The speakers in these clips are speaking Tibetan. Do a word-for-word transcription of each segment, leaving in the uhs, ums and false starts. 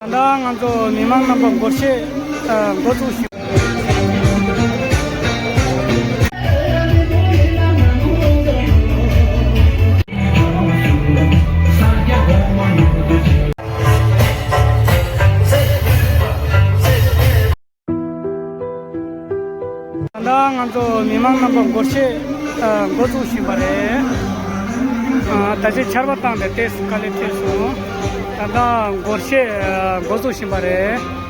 ད་ང་ཚོ་མི་མང་རྣམ་པ་སྒོར་གཞས་ཨ་འགོ་བཙུགས་ཤིག་ད་ལྟ་ང་ཚོ་མི་མང་རྣམ་པ་སྒོར་གཞས་ཨ་འགོ་བཙུགས་བཞིན་པ་རེད། ཨ་ད་ཆ་ཆར་པ་བཏང་སྟེ་ཏོག་ཙམ་དཀའ་ལས་འཕྲད་སོང་། ད་ལྟ་སྒོར་གཞས་ཨ་འགོ་བཙུགས་བཞིན་པ་རེད།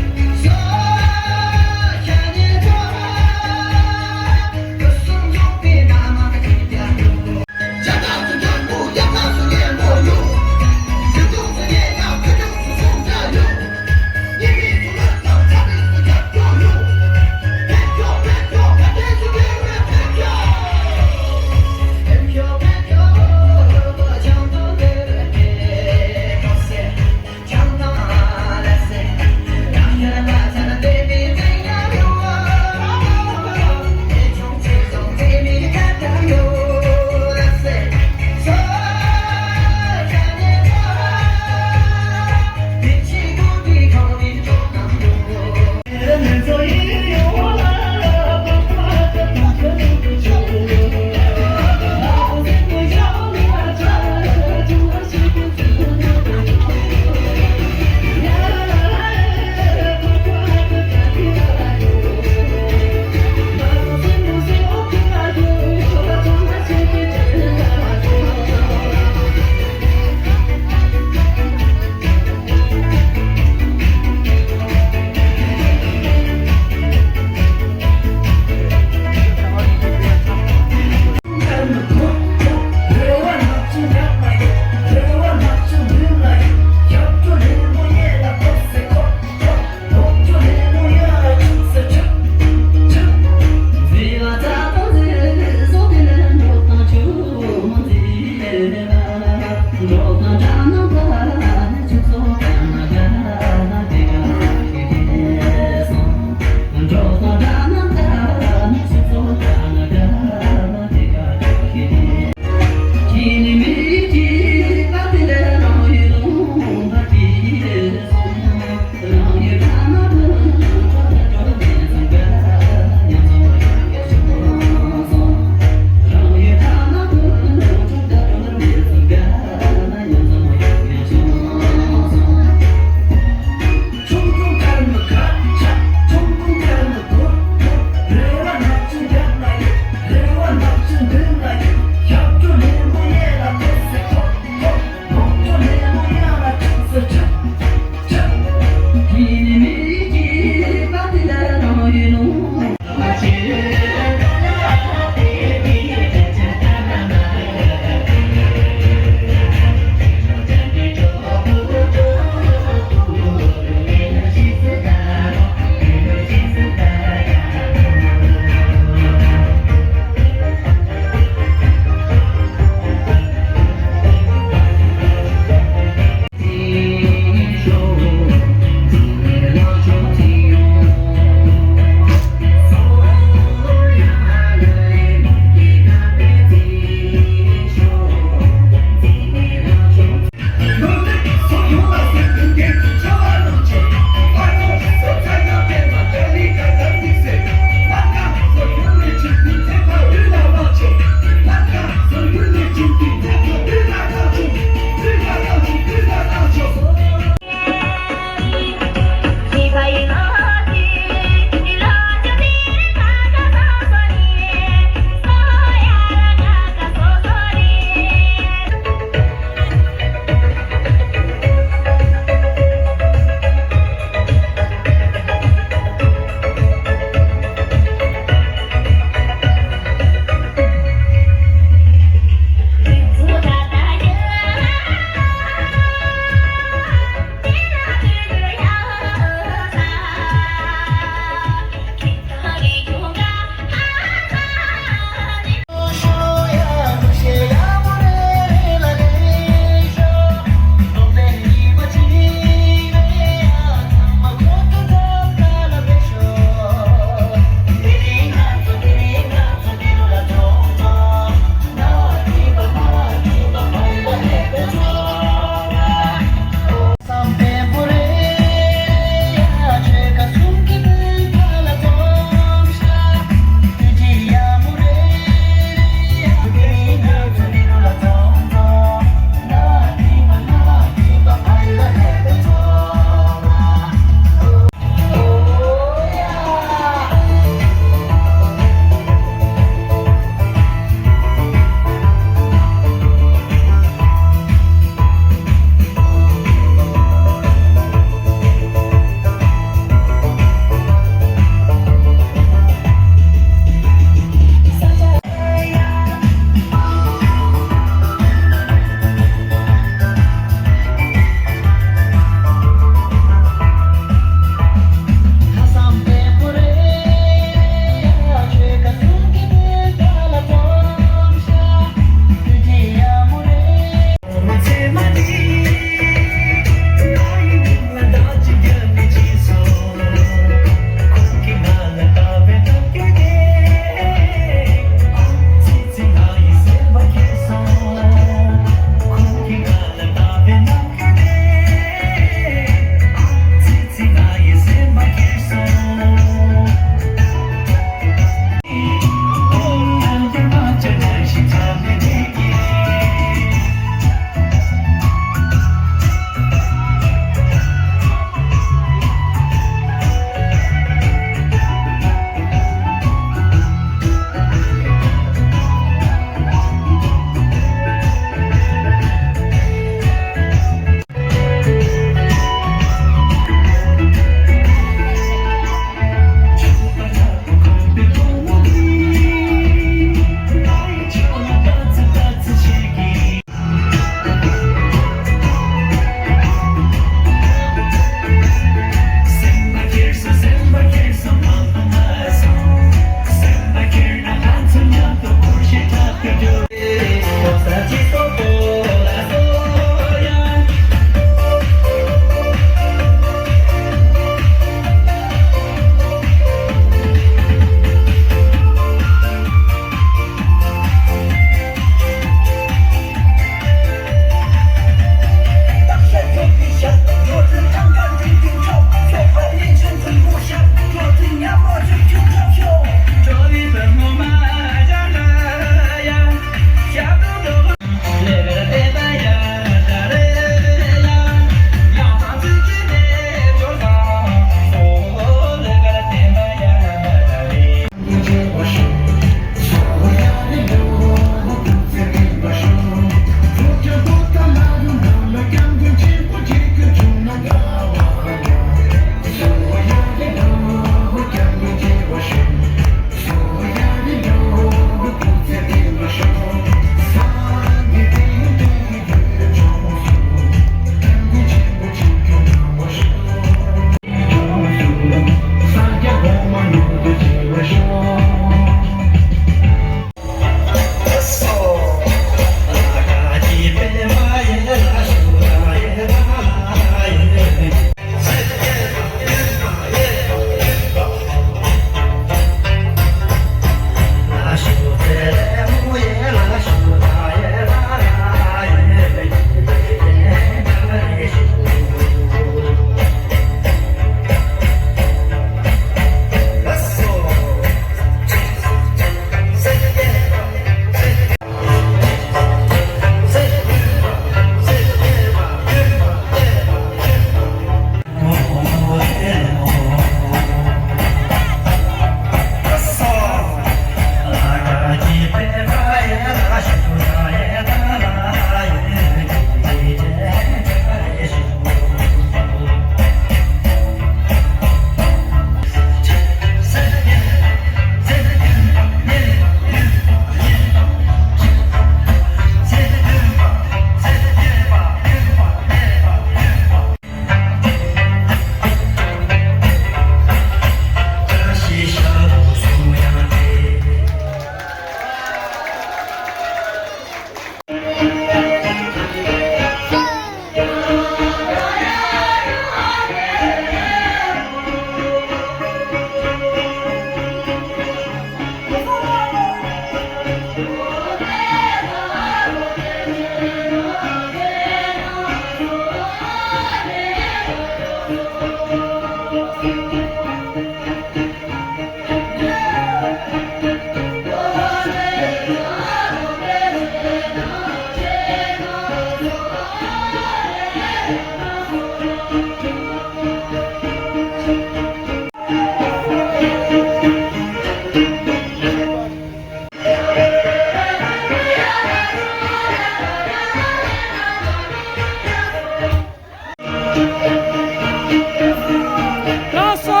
ལགས་སོ།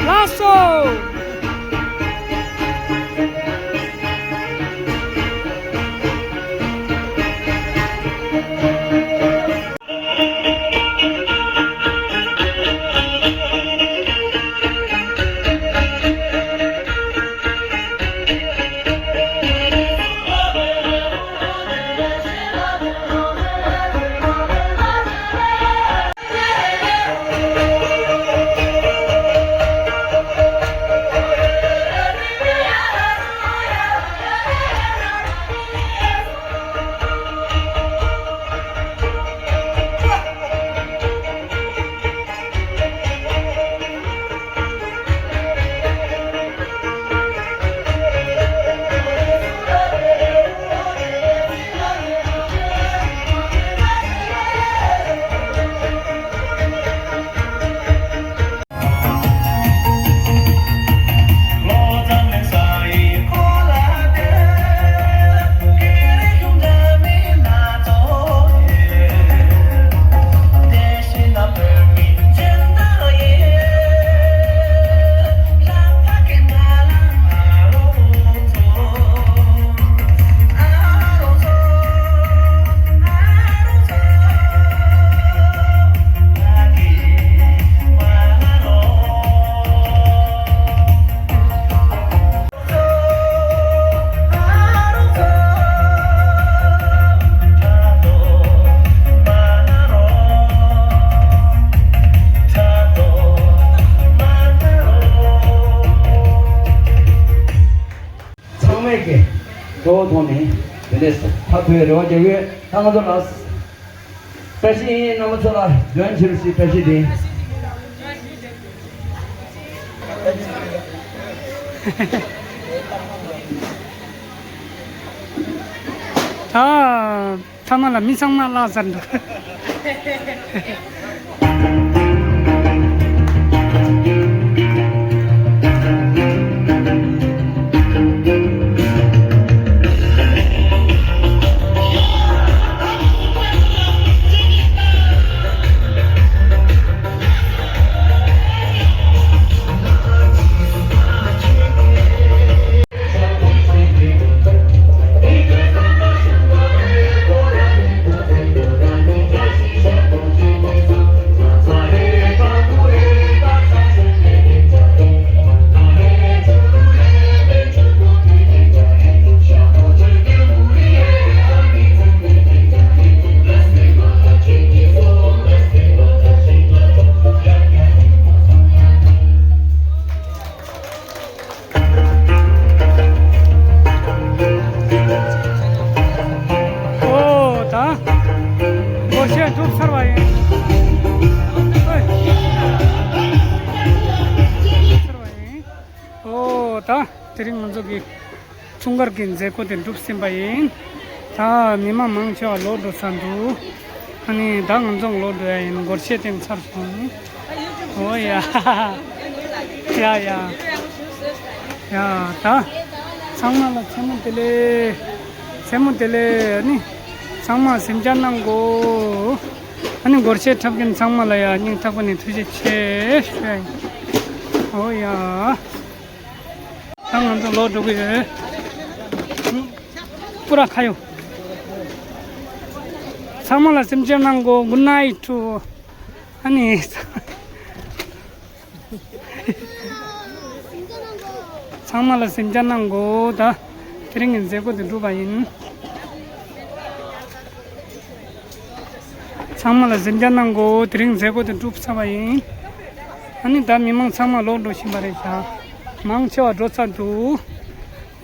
ལགས་སོ། ཚང་མས་ཀྱི་གཙོ་བོ་ཐོག་ནས་དེ་འདྲའི་ཐབས་བོད་རེ་བ་རྒྱག་ཡོད། ད་ང་ཚོ་ལ་བཀྲ་ཤིས་རྣམ་པ་ཚོ་ལ་འདོན་བྱེད་རུ་ཞིག་བཀྲ་ཤིས་བདེ། ད། ཐ་མ་ལ་མི་ཚང་མ་བརླག་ཚར་འདུག་ཨོ་ད། སྒོར་གཞས་གྲུབ་ཚར་བ་ཡིན། ཨོ། ཚར་བ་ཡིན། ཨོ་ད། དེ་རིང་ང་ཚོ་གི་འཁྲུངས་སྐར་གྱི་མཛད་སྒོ་དེ་གྲུབ་ཟིན་པ་ཡིན། ད་མི་མང་མང་ཆེ་བ་ལོག་འགྲོ་ས་འདུག་ཨ་ནི་ད་ང་ཚོ་ལོག་འགྲོ་ཡ་ཡིན། སྒོར་གཞས་སྟེང་ཚར་སོང་། ཨོ་ཡ། ཡ་ཡ། ཡ་ད། ཚང་མ་ལ་མཚན་མོ་བདེ་ལེགས། མཚན་མོ་བདེ་ལེགས། ཨ་ནི་ཚང་མ་གཟིམ་འཇག་གནང་གོ། ཨ་ནི་སྒོར་གཞས་འཁྲབ་མཁན་ཚང་མ་ལ་ཡ་སྙིང་ཐག་པ་ནས་ཐུགས་རྗེ་ཆེ་ཞུ་ཡ་ཡིན། ཨོ་ཡ། ད་ང་ཚོ་ལོག་འགྲོ་གི་ཡོད། པུ་ར་ཁ་ཡོ། ཚང་མ་ལ་གཟིམ་འཇག་གནང་གོ། Good night to. ཨ་ནི། ཚང་མ་ལ་གཟིམ་འཇག་གནང་གོ། ད་དེ་རིང་གི་མཛད་སྒོ་དེ་གྲུབ་པ་ཡིན། ཚང་མ་ལ་གཟིམ་འཇག་གནང་གོ། དེ་རིང་མཛད་སྒོ་དེ་གྲུབ་ཚར་བ་ཡིན། ཨ་ནི་ད་མི་མང་ཚང་མ་ལོག་འགྲོ་བཞིན་པ་རེད་ཤག་མང་ཆེ་བ་འགྲོ་ཚར་འདུག་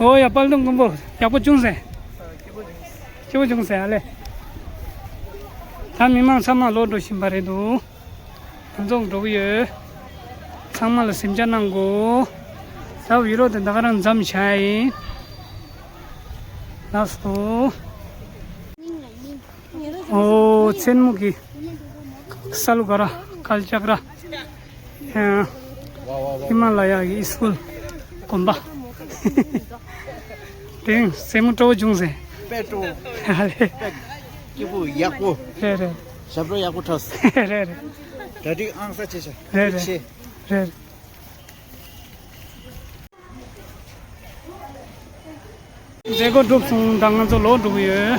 ཨོ་ཡ། དཔལ་ལྡན་མགོན་པོ་ཡག་པོ་བྱུང་ཟེར། སྐྱིད་པོ་བྱུང་ཟེར་ཨ་ལེ། ད་མི་མང་ཚང་མ་ལོག་འགྲོ་བཞིན་པ་རེད་འདུག་ང་ཚོ་འགྲོ་གི་ཡོད། ཚང་མ་ལ་གཟིམ་འཇག་གནང་དགོས། ད་ཡུ་རོ་དེ་ད་ག་རང་མཚམས་བཞག་ཡིན། ལགས་སོ། ཨོ་མཚན་མོ་གི་ས་ལུ་ག་ར་ཀལ་ལྕགས་ར། ཧི་མ་ལ་ཡ་གི་ཨི་སི་ཀུལ་དགོན་པ། དེང་སེ་མོ་སྤྲོ་བོ་བྱུང་ཟེར། དཔེ་སྤྲོ་བོ། ཨ་ལེ། དཔེ་སྐྱིད་པོ་ཡག་པོ། རེད་རེད། ཞབས་བྲོ་ཡག་པོ་འཁྲབ། རེད་རེད། གྲ་སྒྲིག་ཨང་ས་ཆེ་ཤ་རེད་རེད། ཆེ། རེད། མཛད་སྒོ་གྲུབ་སོང་། ད་ང་ཚོ་ལོག་འགྲོ་གི་ཡོད།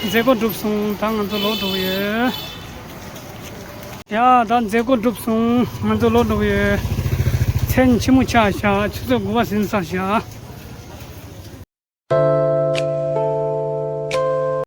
མཛད་སྒོ་གྲུབ་སོང་། ད་ང་ཚོ་ལོག་འགྲོ་གི་ཡོད། ཡ་ད་མཛད་སྒོ་གྲུབ་སོང་། ང་ཚོ་ལོག་འགྲོ་གི་ཡོད། མཚན་ཕྱི་མོ་ཆགས་ཤག་ཆུ་ཚོད་དགུ་པ་ཟིན་ཚར་ཤག